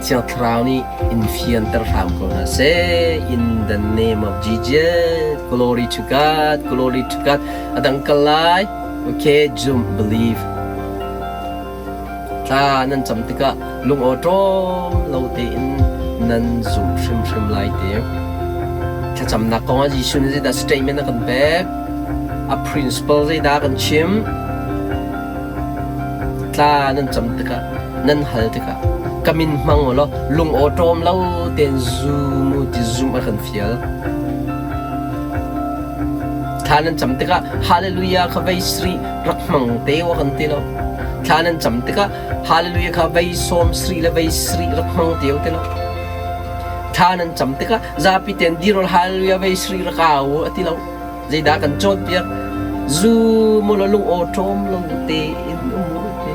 Thiang Thlarau nih in fianter hram ko hna seh. In the name of Jesus, glory to God, glory to God. A dang kal lai. Okay, zum, believe. Thla nan cam tikah lung awṭawm lo tein nan zumh hrimhrim lai ti. Thlacamnak kong ah Jesuh nih zeidah statement a kan pek? A principle zeidah a kan chimh? Thla nan cam tikah, nan hal tikah ka min hmang u law lung awṭawm lo tein zum u ti zumh a kan fial. Thla nan cam tikah Hallelujah kha vei sarih rak hmang te u a kan ti lo. Thla nan cam tikah Hallelujah kha vei sawm sarih le vei sarih rak hmang te u ti lo. Thla nan cam tikah zapi tein dirol Hallelujah vei sarih rak au u a ti lo. Zeidah kan cawnpiak? Zu mu law lung awṭawm lo tein um u ti.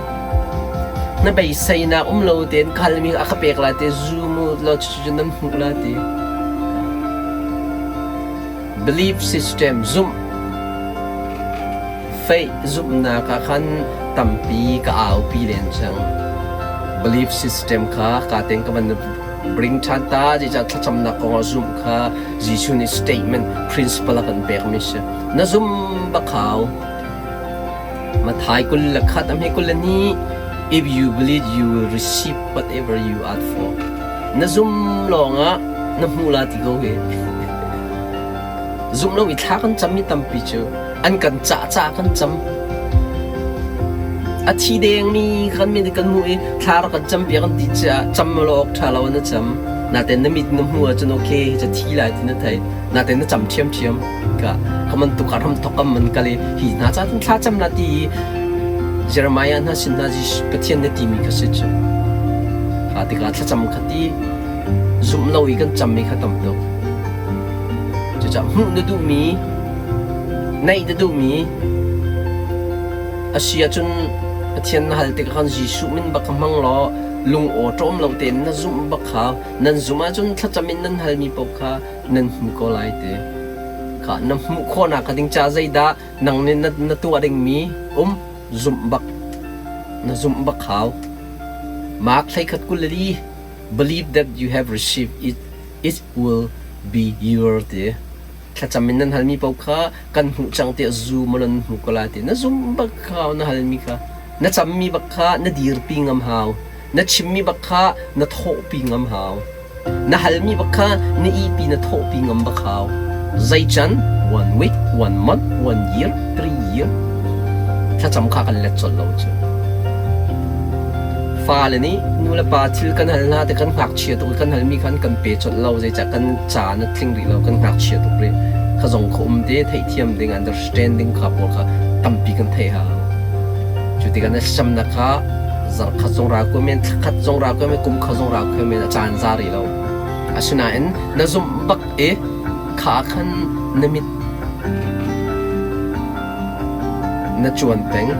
Na beiseinak um lo tein ka halmi a ka pek lai te zu mu law cucu nan hmuh la ti. Belief system zumh faith zumhnak ah khan tampi ka aupi len cang. Belief system kha ka ten ka van bring ṭhan ta zeicah thlacamnak kong ah zumh kha Jesuh nih statement principle a kan pekmi si. Na zum bak hau. Mathai 21 a hme 22 If you believe you will receive whatever you ask for. Na zum lawngah na hmuh la ti ko hi. Zumh lo i thla kan cammi tampi cu an kan cah caah kan cam. A thi dengmi kan min kan hmuh i thla rak kan cam piak an ti caah cam lo awk ṭha lo na cam. Natein na mit na hmuh ahcun okay hi ca thi lai ti na theih. Natein na cam ṭhiamṭhiam. Ka ka man tuk ah ram thok am man kal i hi hna ca cun thla cam la ti i Jeremiah hna sin hna Pathian na timi kha si cu. Kha tikah thlacam kha ti zumh lo i kan cammi kha tam tuk. Cucaah hmuh na duhmi, naih na duhmi a si ahcun Pathian na hal tikah khan Jesuh min bak kha hmang law lung awṭawm lo tein na zumh bak kha nan zumh ahcun thlacam in nan halmi paoh kha nan hmu ko lai ti. Kha na hmuh khawhnak kha ding caah zeidah nang nih na, na tuah dingmi um zumh bak na zumh bak hau. Mark 13:24 Believe that you have received it it will be yours ti. Thlacam in nan halmi paoh kha kan hmuh cang tiah zum nan hmu ko lai ti. Na zum bak hau na halmi kha. Na cammi bak kha na dirpi ngam hau. Na chimmi bak kha na thawhpi ngam hau. Na halmi bak kha na ihpi na thawhpi ngam bak hau. Zei can? One week, one month, one year, 3 year. Thlacam kha kan let colh lo cu. Fale nih nu le pa thil kan hal hna te kan ngakchia tuk i kan halmi khan kan pe colh lo zeicah kan caan a tling rih lo kan ngakchia tuk rih kha zong kha um te theihthiam ding understanding kha pawl kha tampi kan theih hau cu tikah na thlacamnak kha zarh khat zong ra ko men thla khat zong ra ko men kum khat zong ra ko men a caan za rih lo asinain na zumh bak i kha khan na mit Na cuan peng.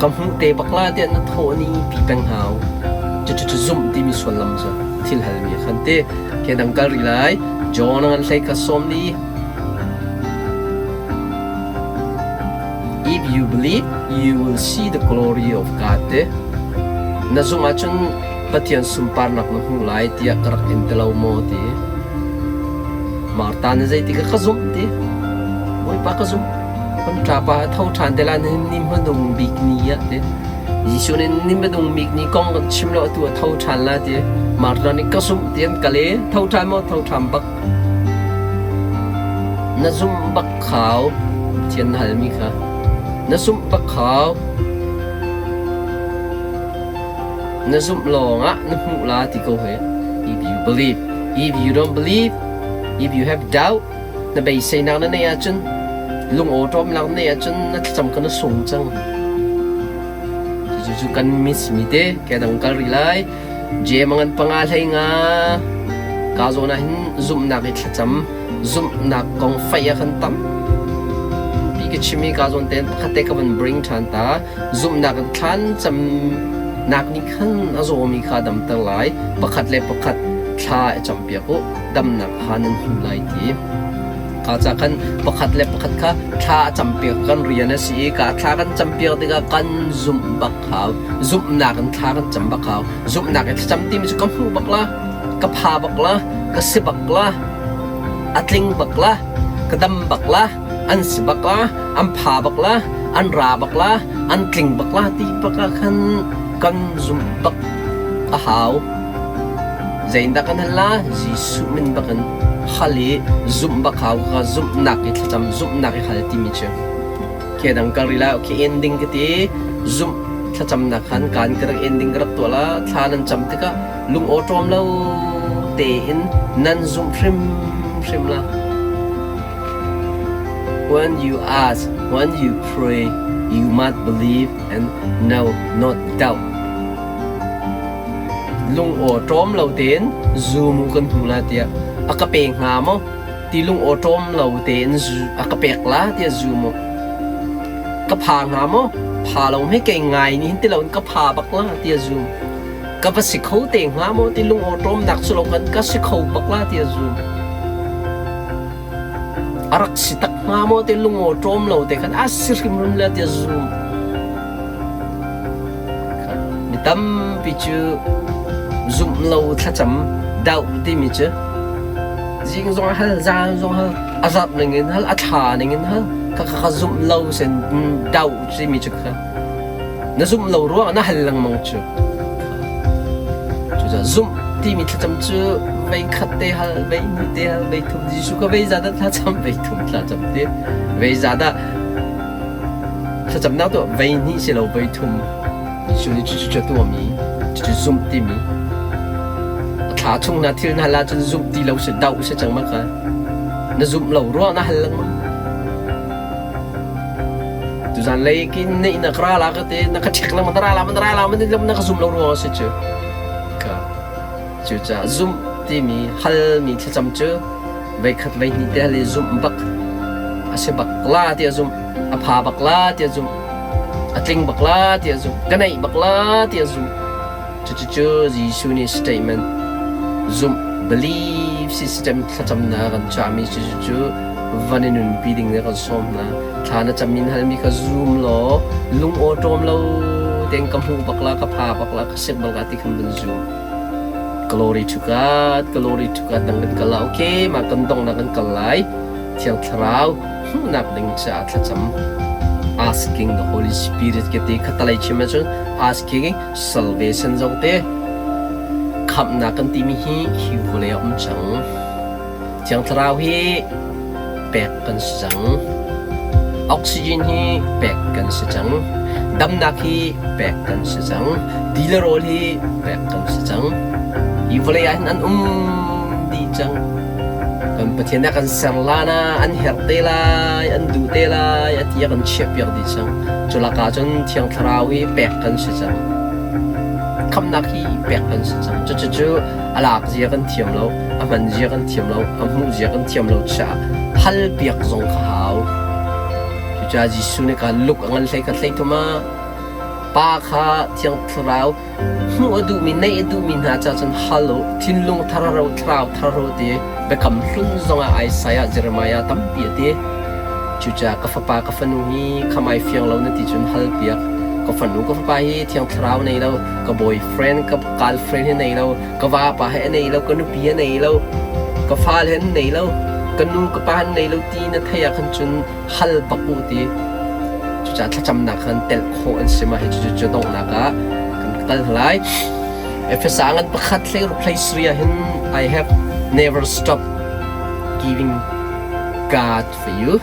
Ka hmuh te bak la tiah na thawh ni pi peng hau. Cucu zumh timi sullam cu thil halmi khan ti. Ke dang kal rih lai. John ngan hlei kha sawm li. If you believe, you will see the glory of God te. Na zumh ahcun Pathian sunparnak na hmuh lai tiah ka rak in ti lo maw ti. Martha nih zeitik ah ka zumh ti. Bawipa ka zumh. Kan ṭapa a tho ṭhan te lai ni hmanung bik ni ah ti. Jesuh nih ni hmanung bik ni kong kan chim lo atu a tho ṭhan la ti. Martha nih ka zumh ti an kal i tho ṭhan maw tho ṭhan bak. Na zumh bak khau Pathian na halmi kha. Na zumh bak khau. Na zumh lawngah na hmuh la ti ko hi. If you believe, if you don't believe, if you have doubt, na beiseinak na neih ahcun lungawṭawmnak na neih ahcun na thlacam kha na sung cang. Cucu kan miss mi te ke dang kal rih lai. Jem ngan panga hlei nga ka zawn ah hin zumhnak i thlacam zumhnak kong fei ah khan tampi ka chim i ka zawn tein pakhat te ka van bring ṭhan ta. Zumhnak in thlan camnak nih khan a zawmi kha a damter lai. Pakhat le pakhat thla i campiak u, damnak kha nan hmu lai ti. Ka ca khan pakhat le pakhat kha thla a campiak kan rian a si i ka thla kan campiak tikah kan zumh bak hau. Zumhnak in thla kan cam bak hau. Zumhnak in thlacam timi cu ka hmuh bak la, ka pha bak la, ka si bak la, a tling bak la, ka dam bak la, an si bak la, an pha bak la, an ra bak la, an tling bak la ti bak ah khan kan zumh bak a hau. Zeitindah kan hal la? Jesuh min bak in hal i zumh bak hau ka zumhnak i thlacam zumhnak i hal timi cu. Ke dang kal rih lai okay ending ka ti zumh thlacamnak khan kaan ka rak ending ka rak tuah la thla nan cam tikah lung awṭawm lo tein nan zumh hrimhrim la. When you ask, when you pray, you must believe and know, not doubt. Lung awṭawm lo tein zum u kan hmu la tiah a ka pe hnga maw? Ti lung awṭawm lo tein a ka pek la tiah zum u. Ka pha hnga maw? Pha lo hme kei ngai ni hin ti loin ka pha bak la tiah zum. Ka va si kho te hnga maw ti lung awṭawmnak cu lo kan ka si kho bak la tiah zum. A rak si tak hnga maw ti lung awṭawm lo te khan a si hrimhrim la tiah zum. Mi tampi cu zumh lo thlacam doh timi cu zing zong hal, zan zong hal, a zarh ning in hal, a thla ning in hal, kha kha zumh lo sen doh timi cu kha na zumh lo ruangah na hal lengmang cu. Cucaah zumh timi thlacam cu vei khat te hal, vei hnih te hal, vei thum Jesuh kha vei za dah thlacam, vei thum thlacam ti, vei za dah Thlacamnak tuah vei hnih si lo vei thum Jesuh nih cucu a tuahmi cucu zumh timi a thla chung na thil na hal ahcun zumh ti lo si doh si cang ma kha na zumh lo ruang na hal lengmang tuzan lei kin neih na ka ra la ka te na ka ṭhek lengmang na ra la na ra la na ka zum lo ruang a si cu ka Cucaah zumh timi halmi thlacam cu voikhat voihnih te hal i zumh bak a si bak la tiah zumh, a pha bak la tiah zumh, a tling bak la tiah zumh, ka neih bak la tiah zumh. Cucucu Jesuh nih statement zumh belief system thlacamnak kan cahmi cucu van i nunpi ding nih kan sawm hna. Thla na cam in halmi kha zum law lung awṭawm lo tein ka hmuh bak la, ka pha bak la, ka sik bak la ti khan van zum. Glory to God, glory to God nang kan kal la okay mah kan dongnak kan kal lai Thiang Thlarau hmuhnak ding caah thlacam asking the Holy Spirit ke ti khatalei chim ahcun asking salvation zong te khamhnak kan timi hi hi vawlei ah um cang Thiang Thlarau hi pek kan si cang. Oxygen hi pek kan si cang. Damnak hi pek kan si cang. Ti le rawl hi pek kan si cang. Hi vawlei ah hin an um dih cang. Kan Pathian nih a kan ser lan ah an herh te lai, an duh te lai, a ti a kan chiahpiak dih cang. Cu lakah cun Thiang Thlarau hi pek kan si cang. Khamhnak hi pek kan si cang. Cucu a lak zia kan thiam lo. A hman zia kan thiam lo, a hmuh zia kan thiam lo caah hal piak zong kha hau. Cucaah Jesuh nih kha luk a ngan hlei khat hlei thum ah Pa kha Thiang Thlarau hmuh a duhmi, neih a duhmi hna caah cun hal u, thinlung thar ro, thlarau thar ro ti biakam hlun zongah Isaiah, Jeremiah tampi a ti. Cucaah ka fapa, ka fanu hi khamai fiang lo na ti cun hal piak. Ka fanu, ka fapa hi Thiang Thlarau nei lo, ka boyfriend, ka girlfriend hi nei lo, ka vapa he a nei lo, ka nupi he nei lo, ka fale he an nei lo, ka nu ka pa an nei lo ti na theih ah khan cun hal bak u ti. Cucaah thlacamnak khan telh khawh an si ma hi cucu cu donghnak ah kan kal lai. Efesa ngan pakhat hlei ruk hlei sri ah hin I have never stopped giving God for you.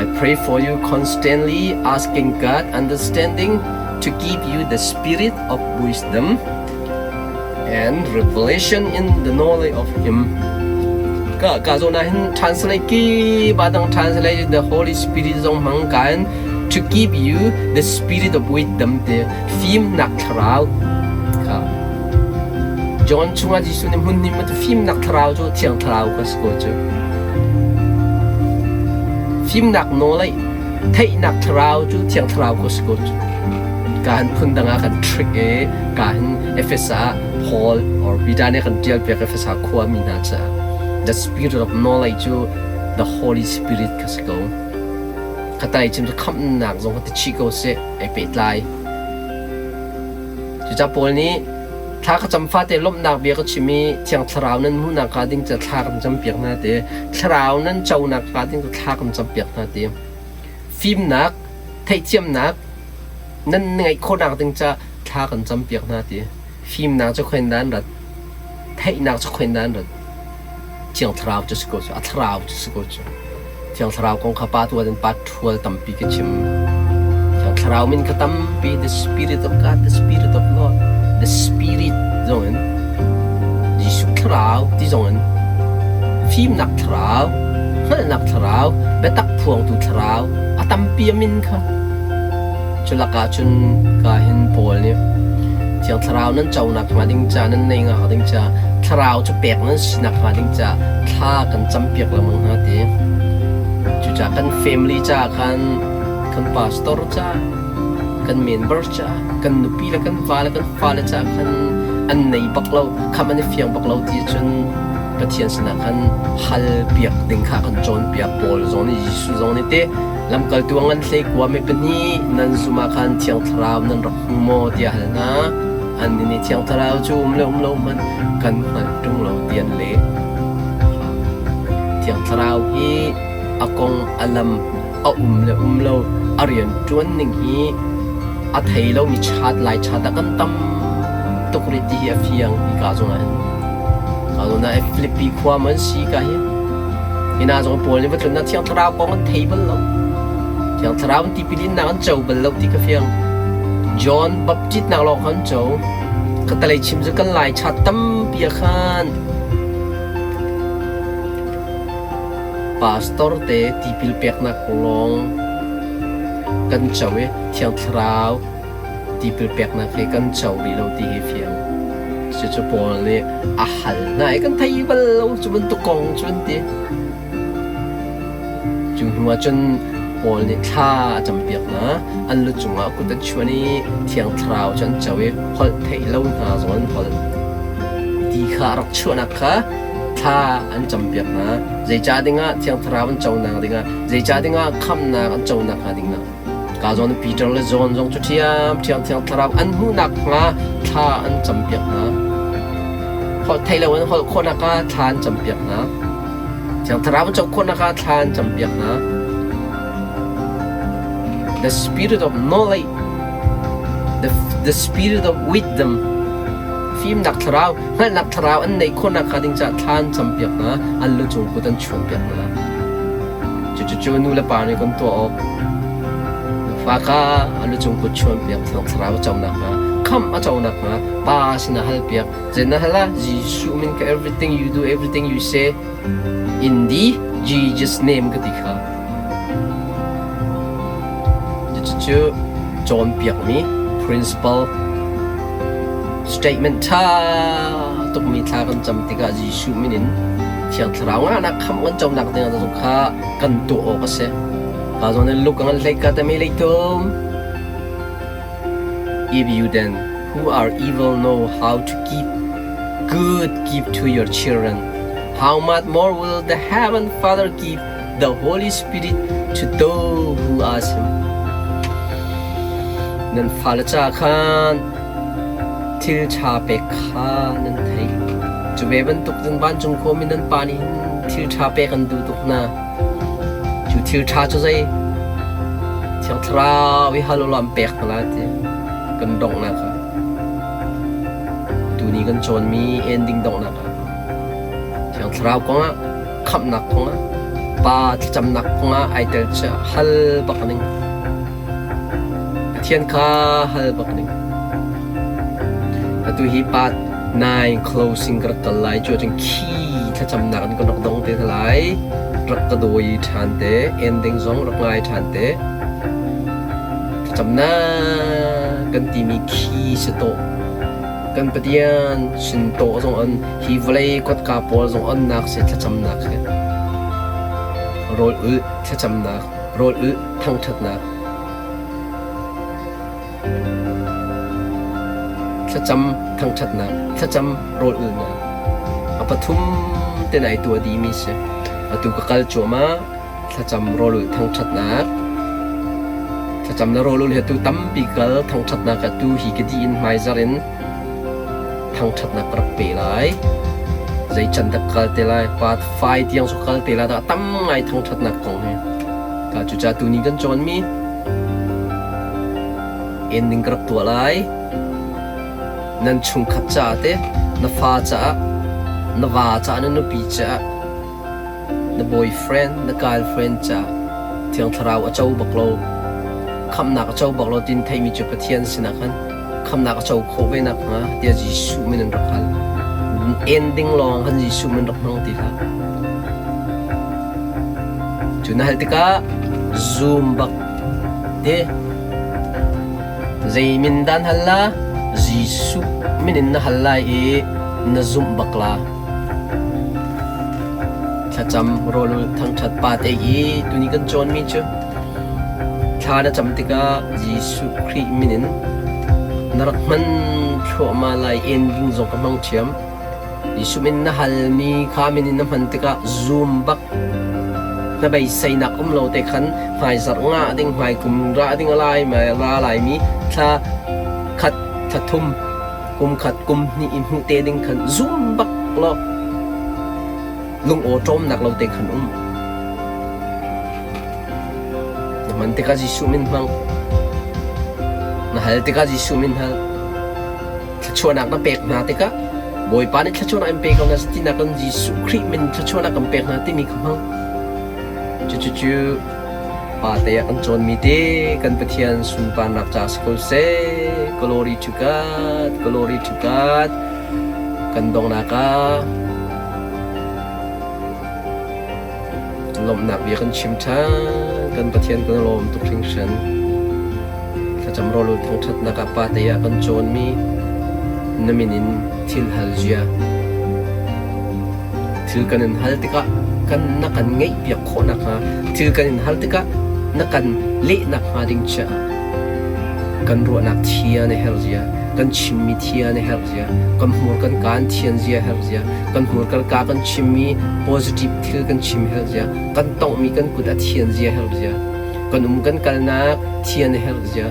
I pray for you constantly, asking God understanding to give you the spirit of wisdom and revelation in the knowledge of him. Ka ka zawn ah hin translate ki ba dang translate the Holy Spirit zong hmang kan to give you the spirit of wisdom te fimnak thlarau kha John chungah Jesuh nih hmun hnih ma fimnak thlarau cu thiang thlarau ka si ko cu fimnak nawl theihnak thlarau cu thiang thlarau ka si ko cu Kaan phundang ah kan trick i ka hin Efesa ah Paul or Peter nih kan ṭial piak Efesa khuami hna caah the spirit of knowledge cu The Holy Spirit kha si ko. Khatai chim cu khamhnak zong kha ti chih ko seh, ai pehtlai. Cucaah Paul nih thla ka cam fate lawmhnak bia ka chim i Thiang Thlarau nan hmuhnak hnga ding ca thla kan campiak hna ti. Thlarau nan conak hnga ding ca thla kan campiak hna ti. Fimnak, theihthiamnak nan ngeih khawhnak ding ca thla kan campiak hna ti. Fimnak cu khoin dah an rat? Theihnak cu khoin dah an rat? Thiang Thlarau cu si ko cu, a Thlarau cu si ko cu. Thiang Thlarau kong kha pa tu in pa ṭhual tampi ka chim. Thiang Thlarau min kha tampi, the Spirit of God, the Spirit of Lord, the Spirit zong in, Jesuh Thlarau ti zong in, fimnak Thlarau, hngalhnak Thlarau, biatak phuangtu Thlarau, a tampi a min kha. Cu lakah cun ka hin Paul nih Thiang Thlarau nan conak hnga ding ca nan nei hnga ding ca Thlarau cu pek nan sinak hnga ding ca thla kan campiak lengmang hna ti. Cucaah kan family caah khan kan pastor ca kan member ca kan nupi le kan va le kan fale caah khan an nei bak lo kham an i fiang bak lo ti cun Pathian sinah khan hal piak ding kha kan cawnpiak Paul zong nih Jesuh zong nih teh Lamkaltu a ngan hleikua mi pahnih nan zum ah khan Thiang Thlarau nan rak hmu maw tiah hal hna. Annih nih Thiang Thlarau cu um le um lo hmanh kan hngalh ṭung lo ti an leh. Thiang Thlarau hi a kong a lam a um le um lo a rian ṭuan ning hi a thei lomi chat lai chat ah kan tam tuk rih ti hi a fiang hi ka zong ah hin. Ka zawn ah Filipi khua maw an si ka hi. Hina zong Paul nih va tlun Thiang Thlarau kong an thei bal lo. Thiang Thlarau an tipil innak an co bal lo ti ka fiang. John Baptist nak lawng khan co. Ka talei chim cu kan lai chat tampi ah khan pastor te tipil peknak lawng kan co i Thiang Thlarau tipil peknak hi kan co rih lo ti hi fiang. Cucu Paul nih a hal hna i kan thei bal lo cu bantuk kong cu an ti. Cu hnu ah cun Paul nih thla a campiak hna. An lu cungah kut an chuan i Thiang Thlarau cu an co i holh theih lo hna zong an holh. Ti kha a rak chuahnak kha thla an campiak hna. Zeicah dingah Thiang Thlarau an conak dingah, zeicah dingah khamhnak an conak hnga dingah. Ka zawn Peter le John zong cu ṭhiamṭhiam Thiang Thlarau an hmuhnak hnga thla an campiak hna. Holh theih lo in holh khawhnak ah thla an campiak hna. Thiang Thlarau an co khawhnak ah thla an campiak hna. The spirit of knowledge, the spirit of wisdom, fimnak thlarau, hngalhnak thlarau an neih khawhnak hnga ding caah thla an campiak hna, an lu cung kut an chuanpiak hna. Cucu nu le pa nih kan tuah awk. Fa kha a lucung kut chuanpiak Thiang Thlarau a co nakhnga, khamh a co nakhnga Pa sinah halpiak. Zei na hal ah Jesuh min ka everything you do, everything you say in the Jesus name ka ti kha. Cucu cawnpiakmi principle statement ṭha tukmi thla kan cam tikah Jesuh min in Thiang Thlarau ngahnak khamh kan conak dingah zong kha kan tuah awk a si. Ka zawn in luk ngan hlei ka tami leitum. If you then who are evil know how to give good gift to your children, how much more will the heaven Father give the Holy Spirit to those who ask him? Nan fale ca khan Thil ṭha pek kha nan theih. Cu ve bantuk cun vancung khuami nan Pa nih hin thil ṭha pek an duh tuk hna. Cu thil ṭha cu zei? Thiang Thlarau i hal u law an pek hna lai ti kan donghnak ah. Tuni kan cawnmi ending donghnak ah Thiang Thlarau kongah, khamhnak kongah, Pa thlacamnak kongah ai tel cu hal bak ning. Pathian kha hal bak ning. Atu hi part 9 closing ka rak kal lai cu ahcun khi thlacamnak in kan rak dong te hna lai. Rak ka dawi ṭhan te, ending zong rak ngai ṭhan te. Thlacamnak kan timi khi si tawh. Kan Pathian sin tawh zong an hi vawlei kotka pawl zong onnak si thlacamnak hi. Rawl ulh thlacamnak, rawl ulh thangṭhatnak. Thlacam thangṭhatnak, thlacam rawl ulhnak. A pathum te nai tuah dihmi si. Atu ka kal cuahmah. Thlacam rawlulh thangṭhatnak. Thlacam le rawlulh hi atu tampi kal thangṭhatnak atu hi ka dih in hmaizarh in thangṭhatnak ka rak pe lai. Zei can dah ka kal te lai? Part 5 tiang cu kal te lai dah tam ngai thangṭhatnak kong hi. Ka cucaah tuni kan cawnmi ending ka rak tuah lai. Nan chungkhat caah teh, na fa caah, na va caah, na nupi caah, na boyfriend, na girlfriend caah Thiang Thlarau a co bak lo, khamhnak a co bak lo tin theihmi cu Pathian sinah khan khamhnak a co khawh ve nakhnga tiah Jesuh min an rak hal. Ending lawng khan Jesuh min rak hmang ti hlah. Cu na hal tikah zoom bak te Zei min dah na hal la? Jesuh min in na hal lai i na zumh bak la. Thlacam rawlul thangṭhat pa te i tuni kan cawnmi cu thla na cam tikah Jesuh Khrih min in na rak hman thluahmah lai ending zong ka hmang ṭhiam. Jesuh min na halmi kha min in na hman tikah zoom bak na beiseinak um lo te khan hmaizarh nga ding hmaikum ra ding a lai ra laimi thla khat thla thum kum khat kum hnih i hmuh te ding khan zum bak law lung aw ṭawmnak lo te khan um na hman tikah Jesuh min hmang na hal tikah Jesuh min hal Thluachuahnak na pek hna tikah Bawipa nih thluachuahnak in pe ko hna tinak in Jesuh Khrih min thluachuahnak kan pek hna timi kha hmang. Cucucu pa te ah kan cawnmi te kan Pathian sunparnak ca si ko seh. Glory to God, glory to God. Kan donghnak ah Lawmhnak bia kan chim ṭhan. Kan Pathian kan lawm tuk hringhran. Thlacam rawlul thangṭhatnak ah pa te ah kan cawnmi na min in thil hal zia. Thil kan in hal tikah kan na kan ngeihpiak khawh nakhnga thil kan in hal tikah na kan leh nakhnga ding chiah kan ruahnak thian a herh zia, kan chimmi thian a herh zia, kan hmur kan kaan thian zia herh zia, kan hmur kan ka kan chimmi positive thil kan chim herh zia, kan tonghmi kan kut a thian zia herh zia, kan um kan kalnak thian a herh zia,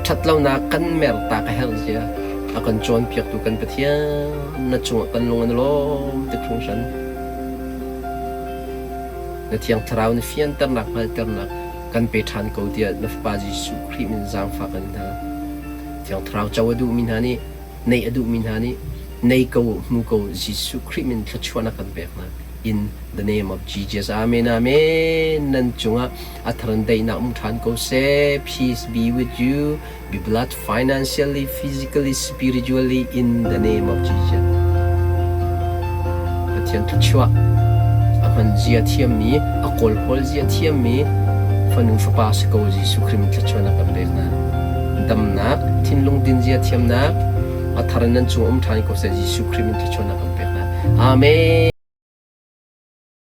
ṭhatlonak kan mertak a herh zia, a kan cawnpiaktu kan Pathian na cungah kan lung an lawm tuk hringhran. Na Thiang Thlarau na fianternak hngalhternak kan pe ṭhan ko tiah na Fapa Jesuh Khrih min zaangfah kan hna. Thiang Thlarau co a duhmi hna nih, neih a duhmi hna nih, nei ko, hmu ko Jesuh Khrih min thluachuahnak kan pek hna. In the name of Jesus. Amen. Amen. Nan cungah a thar in daihnak um ṭhan ko seh. Peace be with you. Be blessed financially, physically, spiritually in the name of Jesus. Pathian thluachuah a hman zia thiammi, a kawlhawl zia thiammi fanu fapa si ko Jesuh Khrih min thluachuahnak kan pek hna. Damnak, thinlung din zia thiamnak, a thar in nan cung um ṭhan ko seh Jesuh Khrih min thluachuahnak kan pek hna. Amen.